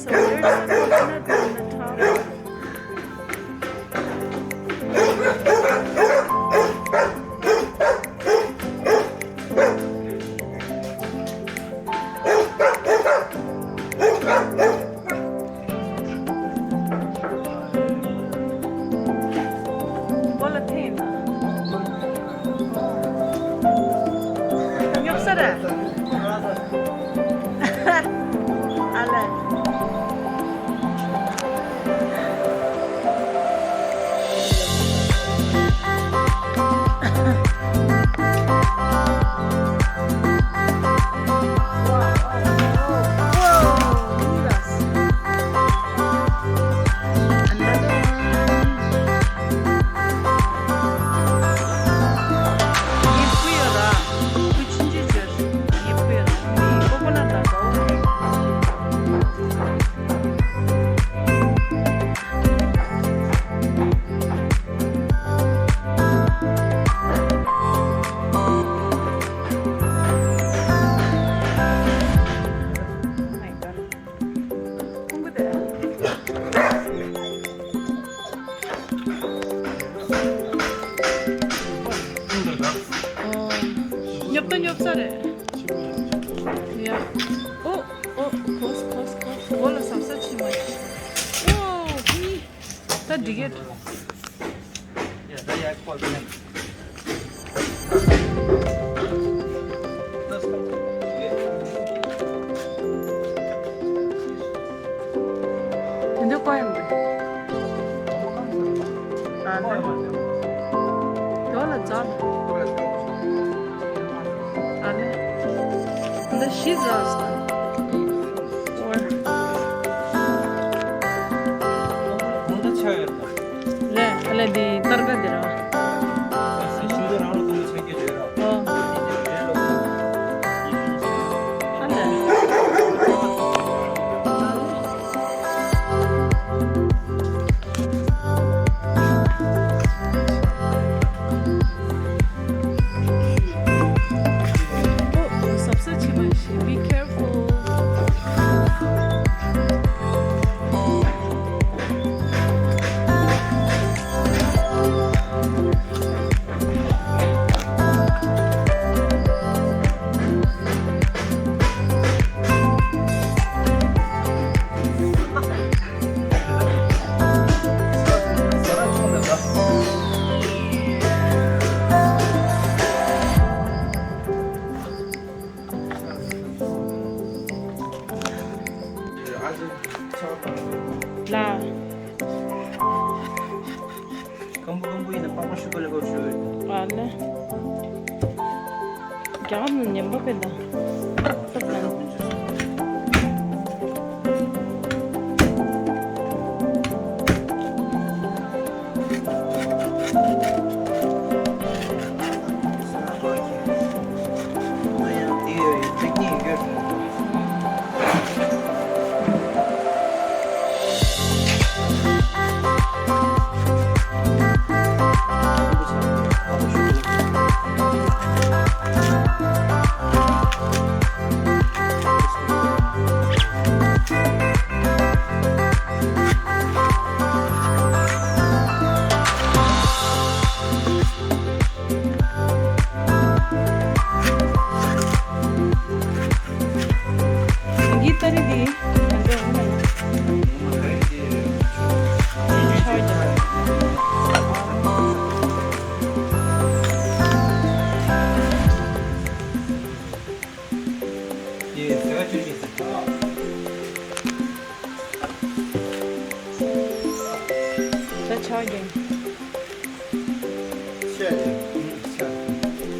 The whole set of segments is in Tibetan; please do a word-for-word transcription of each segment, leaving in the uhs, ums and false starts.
So there's a coconut in the top. ཉོབ་ཏོ་ཉོབ་ས་རེད། ཡ། ཨོ། ཨོ། གོས་གོས་གོས། འོ་ལ་ཟབ་ས་ཕྱིན་མ་ཤེས། ཨོ། ཧི། ད་འགྲིག་གི། དེ་འདྲ་བཀོད་ཡོང་གི། ཨ་ནི། དེ་ལ་འཛག་ཨ་ནི། འདི་བཞི་འཛག་སོང་། ལས་ཨ་ལས་འདི་སྟར་ག་འདི་ར། ཨོ། ཨ་ལས། ཨོ། ཟབ་ས་ཆེ་མ་ཤེས། Be careful. ལ། སྐམ་པོ་སྐམ་པོ་ཡིན་ན་པགས་པ་ཤུ་ག་ལེ་གོ་ཤུ། ཨ་ལེ། རྒྱ་གར་ནང་ཉམས་པ་དཔེ་ད། ས་ཙང་། ཆགས་ཀྱང་། ཆགས་ཀྱང་། ཆགས་ཀྱང་།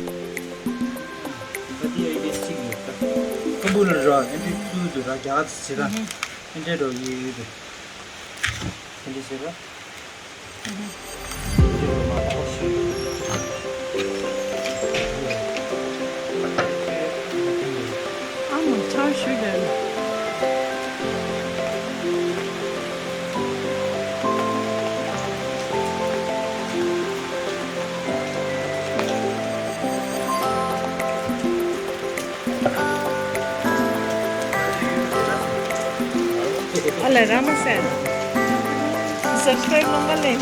ད་དེ་ཡ་ཡི་གེ་གཅིག་ཡོད་ད། ཁམ་བུ་ལ་ར་ཨེ་འདྲི་ཚུལ་དུ་ར་རྒྱ་གར་ཚིག་ར། ཨེ་འདྲི་རོ་ཡི་ཡོད་དུ། ཨེ་འདྲི་ཟེར་ར། ཨ་མ་ཆར་ཞུ་དེ། ཨ་ལས་ར་མ་སེ། སབ་སི་ཀྲའིབ་ལོང་ག་ལེན།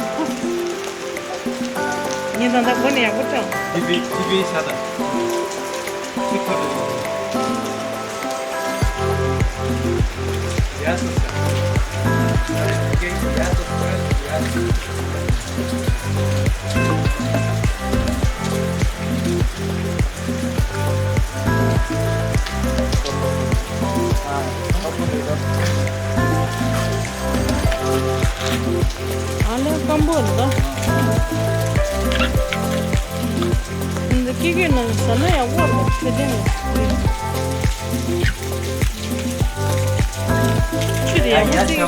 ངས་ད་ལྟ་སྒོ་ནས་ཡག་པོ་བྱུང་། ཊི་ཝི་ཊི་ཝི་ཤ་ད། ཅི་ཁོ་ད། ཡ་སོ་ས། ཡ་སོ་ས། ཡ་སོ་ས། ཨ་ལས་སྐམ་པོ་རེད་ད། འདི་ཀི་ཀི་ནང་ཟ་ན་ཡག་པོ་རེད་ཚེ་བརྟན་ལ། ཆུ་དེ་ཡག་པོ་བརྩི་གི་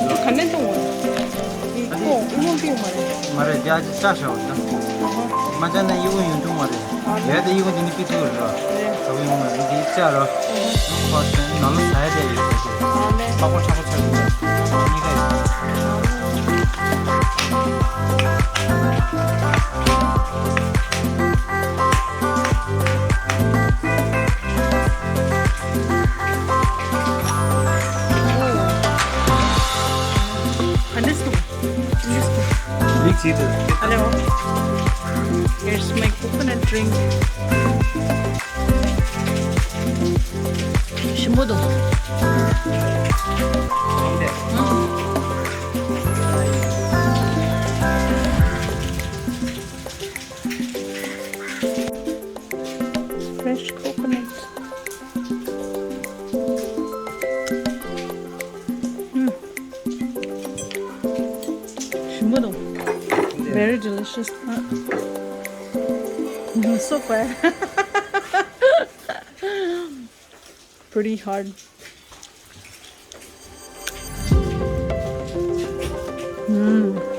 འདུག་ག་ནས་བཏུང་བ། འདི་ཁོ་དབུལ་པོ་ཡོད་མ་རེད། མ་རེད། དེ་ཨ་ཅེ་ལྕགས་བཞག་པ་རེད། ཨ་ཧ། མ་ལྕགས་ན་ཡིད་དབང་ཡོང་ཐུབ་མ་རེད། ཨ་ལས་དེ་ཡིད་དབང་དེ་ནི་ཕི་ཐུག་རེད་ར། རེད། ཟ་བ་ཡོང་མ་རེད། འདི་ལྕགས་ར། ཨ་ཧ། ཁོ་དེ་ནང་ལ་ཟ་ཡ་དེ་ཡོད་ཟེར་གི། ཨ་ལས། ལྷག་པར་ཆགས་པ་ཆགས་ཀྱི་རེད། གཉིས་ཀ་ཡོད། ག་འདྲ་སོང་། ག་འདྲ་སོང་། མིག་གཅིག་ཏུ། Hello. Here's my coconut drink. ཞིམ་པོ་འདུག Fresh coconut. ཨུམ། ཞིམ་པོ་འདུག Very delicious. ཨ། So bad. Pretty hard. ཨུམ།